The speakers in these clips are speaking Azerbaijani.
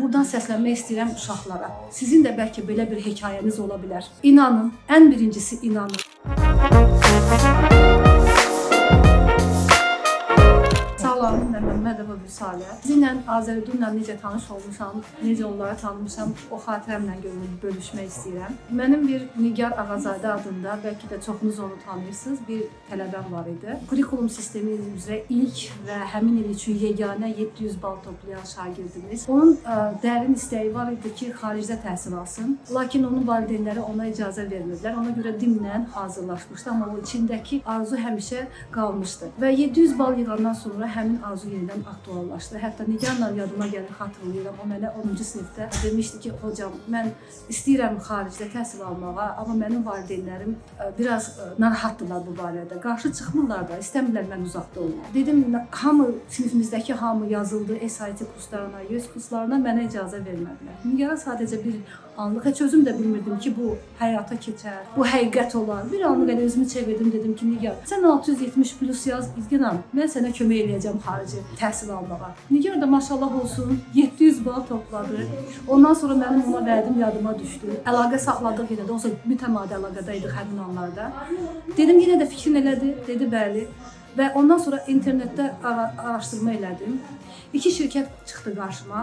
Buradan səslənmək istəyirəm uşaqlara. Sizin də bəlkə belə bir hekayəniz ola bilər. İnanın, ən birincisi inanın. Salam, mən Məmmədova Vüsalə. Sizinlə Azəridunla necə tanış olmuşam, necə onları tanımışam, o xatirəmlə bölüşmək istəyirəm. Mənim bir Nigar Ağazadə adında, bəlkə də çoxunuz onu tanıyırsınız, bir tələbəm var idi. Kurikulum sistemi üzrə ilk və həmin il üçün yeganə 700 bal toplayan şagirdimiz. Onun dərin istəyi var idi ki, xaricdə təhsil alsın. Lakin onun valideynləri ona icazə vermirdilər. Ona görə DİM-lə hazırlaşmışdı, amma o içindəki arzu həmişə qalmışdı. Və 700 bal yığandan sonra həmin arzu yenidən aktuallaşdı. Hətta Nigarla yadıma gəlir, xatırlayıram. O mənə 10-cu sinifdə demişdi ki, hocam, mən istəyirəm xaricdə təhsil almağa, amma mənim valideynlərim biraz narahatdırlar bu barədə. Qarşı çıxmırlar da, istəmirlər mən uzaqda olum. Dedim, hamı, sinifimizdəki hamı yazıldı SIT kurslarına, YÖS kurslarına, mənə icazə vermədilər. Nigara sadəcə bir anlıq, heç özüm də bilmirdim ki, bu həyata keçər, bu həqiqət olar. Bir anlıq elə özümü çevirdim, dedim ki, Nigar, sən 670 plus yaz, İlginam, mən sənə kömək eləyəcəm xarici təhsil almağa. Nigar da maşallah olsun 700 bal topladı. Ondan sonra mənim ona vədim yadıma düşdü. Əlaqə saxladıq yenə də, onsuz mütəmadi əlaqədə idik həmin anlarda. Dedim, yenə də fikrin elədi, dedi bəli. Və ondan sonra internetdə araşdırma elədim. İki şirkət çıxdı qarşıma.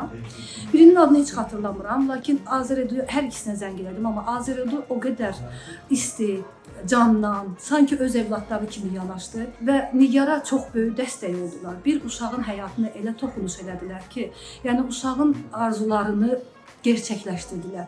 Birinin adını heç xatırlamıram, lakin Azəredu hər ikisinə zəng elədim, amma Azəredu o qədər isti, candan, sanki öz evladları kimi yanaşdı və Nigara çox böyük dəstək oldular. Bir uşağın həyatına elə toxunuş elədilər ki, yəni uşağın arzularını gerçəkləşdirdilər.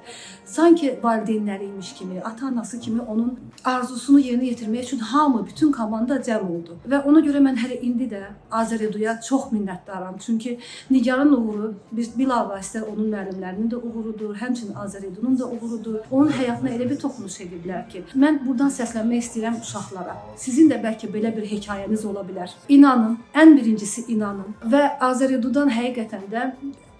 Sanki valideynləri imiş kimi, ata-anası kimi onun arzusunu yerinə yetirmək üçün hamı, bütün komanda cəm oldu. Və ona görə mən hələ indi də Azəreduya çox minnətdaram. Çünki Nigarın uğuru biz bilavasitə onun müəllimlərinin də uğurudur, həmçinin Azəredunun da uğurudur. Onun həyatına elə bir toxunuş ediblər ki, mən buradan səslənmək istəyirəm uşaqlara. Sizin də bəlkə belə bir hekayəniz ola bilər. İnanın, ən birincisi inanın və Azəredudan həqiqətən də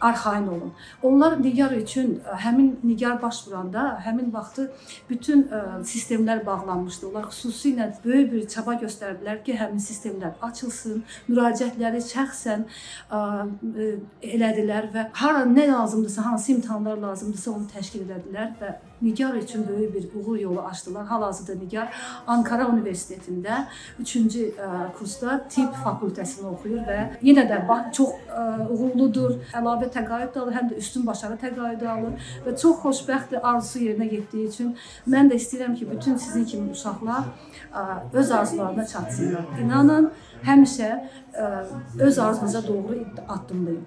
arxayın olun. Onlar Nigar üçün həmin Nigar baş vuranda həmin vaxtı bütün sistemlər bağlanmışdı. Onlar xüsusilə böyük bir çaba göstərdilər ki, həmin sistemlər açılsın, müraciətləri şəxsən elədilər və hara nə lazımdırsa, hansı imtahanlar lazımdırsa onu təşkil elədilər və Nigar üçün böyük bir uğur yolu açdılar. Hal-hazırda Nigar Ankara Universitetində 3-cü kursda tibb fakültəsini oxuyur və yenə də çox uğurludur. Əlavə təqaüd də alır, həm də üstün başarı təqaüdü alır və çox xoşbəxtdir arzusu yerinə yetdiyi üçün. Mən də istəyirəm ki, bütün sizin kimi uşaqlar öz arzularına çatsınlar. İnanın, həmişə öz arzunuza doğru addımlayın.